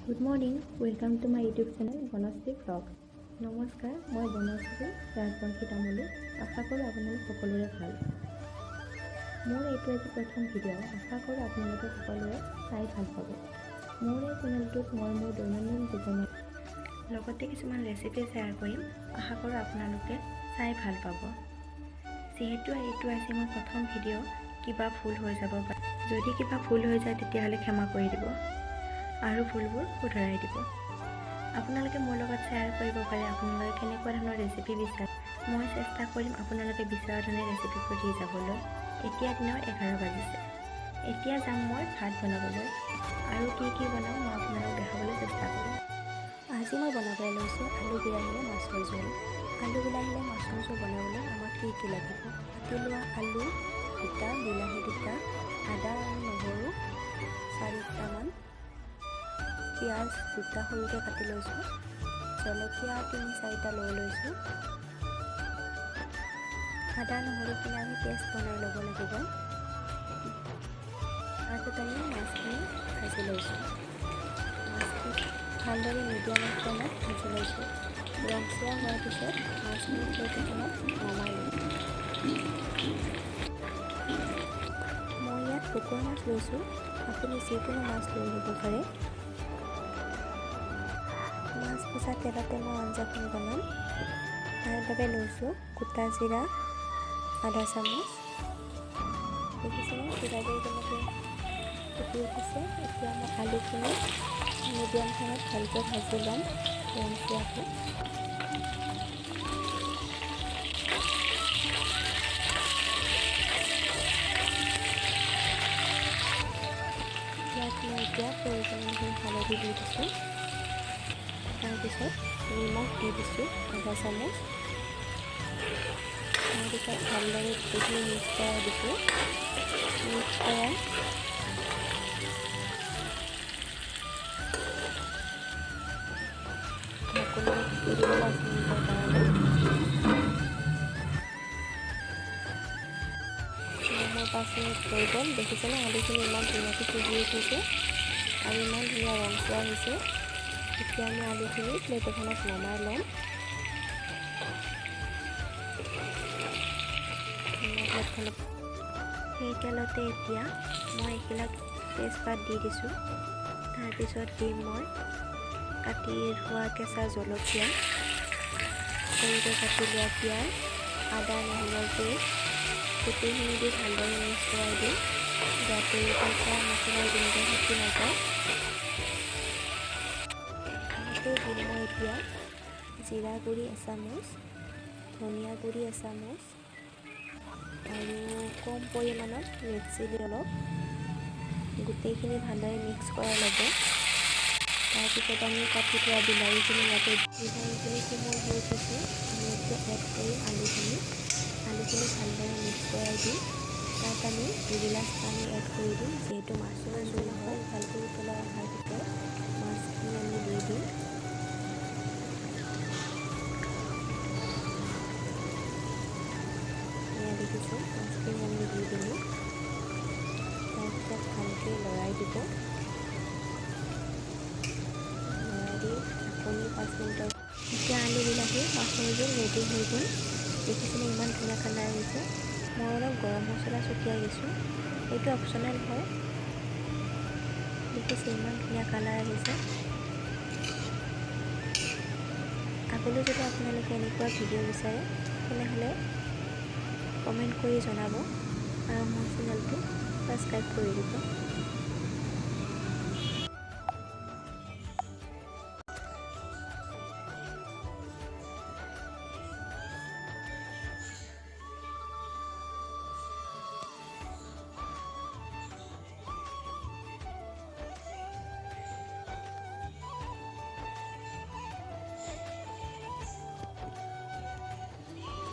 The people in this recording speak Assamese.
Good morning, welcome to my YouTube channel Banashree blog. নমস্কাৰ, মই বনশ্ৰী ৰাজবংশী তামুলী। আশা কৰোঁ আপোনালোক সকলোৰে ভাল। মোৰ এইটো আজি প্ৰথম ভিডিঅ'। আশা কৰোঁ আপোনালোকে সকলোৱে চাই ভাল পাব। মোৰ এই চেনেলটোত মই মোৰ দৈনন্দিন জীৱনৰ লগতে কিছুমান ৰেচিপি শ্বেয়াৰ কৰিম। আশা কৰোঁ আপোনালোকে চাই ভাল পাব। যিহেতু এইটো আজি মোৰ প্ৰথম ভিডিঅ', কিবা ভুল হৈ যাব পাৰে। যদি কিবা ভুল হৈ যায়, তেতিয়াহ'লে ক্ষমা কৰি দিব আৰু ভুলবোৰ শুধৰাই দিব। আপোনালোকে মোৰ লগত শ্বেয়াৰ কৰিব পাৰে আপোনালোকে কেনেকুৱা ধৰণৰ ৰেচিপি বিচাৰে। মই চেষ্টা কৰিম আপোনালোকে বিচৰা ধৰণে ৰেচিপিবোৰ দি যাবলৈ। এতিয়া দিনৰ 11 বাজিছে। এতিয়া যাম মই ভাত বনাবলৈ আৰু কি কি বনাওঁ মই আপোনালোক দেখাবলৈ চেষ্টা কৰিম। আজি মই বনাবলৈ লৈছোঁ আলু বিলাহীৰে মাছৰ জোল। আলু বিলাহীৰে মাছৰ জোল বনাবলৈ আমাক কি কি লাগিব? কাটি লোৱা আলু 2টা, বিলাহী 2টা, আদা আৰু নহৰু চাৰিটামান, পিঁয়াজ 2টা সৰুকৈ কাটি লৈছোঁ, জলকীয়া 3-4টা লৈ লৈছোঁ। আদা নহৰুখিনি আমি পেষ্ট বনাই ল'ব লাগিব। তাৰপিছত আমি মাছখিনি ভাজি লৈছোঁ। মাছখিনি ভালদৰে মিডিয়াম ফ্লেমত ভাজি লৈছোঁ। ৰংচীয়া হোৱাৰ পিছত মাছখিনি প্লেট এখনত নমাই ল'ম। মই ইয়াত ভকুৱা মাছ লৈছোঁ, আপুনি যিকোনো মাছ লৈ ল'ব পাৰে। মাছ ভজা তেলতে মই আঞ্জাখন বনাম। তাৰ বাবে লৈছোঁ গোটা জিৰা আধা চামুচ। দেখিছেনে জিৰাবোৰ কেনেকৈ ফুটি উঠিছে? এতিয়া মই আলুখিনি মিডিয়াম ফ্লেমত ভালকৈ ভাজি ল'ম ৰংচীয়াকৈ। ইয়াত মই এতিয়া প্ৰয়োজন অনুসৰি হালধি দি দিছোঁ। তাৰপিছত নিমখ দি দিছোঁ আধা চামুচ। তাৰপিছত ভালদৰে গোটেইখিনি মিক্স কৰাই দিছোঁ। মিক্স কৰাই ঢাকনিৰে ঢাকি দিব 5 মিনিটৰ কাৰণে। মোৰ 5 মিনিট হৈ গ'ল। দেখিছেনে, আলুখিনি ইমান ধুনীয়াকৈ সিজি উঠিছে আৰু ইমান ধুনীয়া ৰংচোৱা হৈছে। এতিয়া আমি আলুখিনি প্লেট এখনত নমাই ল'ম। প্লেটখনত সেই তেলতে এতিয়া মই এইবিলাক তেজপাত দি দিছোঁ। তাৰপিছত দিম মই কাটি থোৱা কেঁচা জলকীয়া, সৰুকৈ কাটি লোৱা পিঁয়াজ, আদা নহৰুৰ পেষ্ট, গোটেইখিনি দি ভালদৰে মিক্স কৰাই দিম, যাতে কেঁচা মছলাৰ গোন্ধ থাকি নাযায়। তাতে দিম মই এতিয়া জিৰা গুড়ি এচামুচ, ধনিয়া গুড়ি এচামুচ আৰু কম পৰিমাণত ৰেড চিলি অলপ। গোটেইখিনি ভালদৰে মিক্স কৰাই ল'ব। তাৰপিছত আমি কাটি থোৱা বিলাহীখিনি ইয়াতে, বিলাহীখিনি কোমল হৈ উঠিছে। আমি এতিয়া এড কৰিম আলুখিনি। আলুখিনি ভালদৰে মিক্স কৰাই দিম। তাত আমি 2 গিলাচ পানী এড কৰি দিম, যিহেতু মাছৰ জোল হয়। ভালকৈ উতলাই অহাৰ পিছত মাছখিনি আমি দি দিম। এয়া দেখিছে, মাছখিনি আমি দি দিলোঁ। তাৰপিছত ভালকৈ লৰাই দিব। লৰাই দি ঢাকনি 5 মিনিটৰ। এতিয়া আলু বিলাহী মাছৰ জোল ৰেডি হৈ গ'ল। দেখিছেনে, ইমান ধুনীয়া কালাৰ আহিছে। মই অলপ গৰম মছলা ছটিয়াই দিছোঁ, এইটো অপশ্যনেল হয়। দেখিছে, ইমান ধুনীয়া কালাৰ আহিছে। আগলৈ যদি আপোনালোকে এনেকুৱা ভিডিঅ' বিচাৰে, তেনেহ'লে কমেণ্ট কৰি জনাব আৰু মোৰ চেনেলটো ছাবস্ক্ৰাইব কৰি দিব।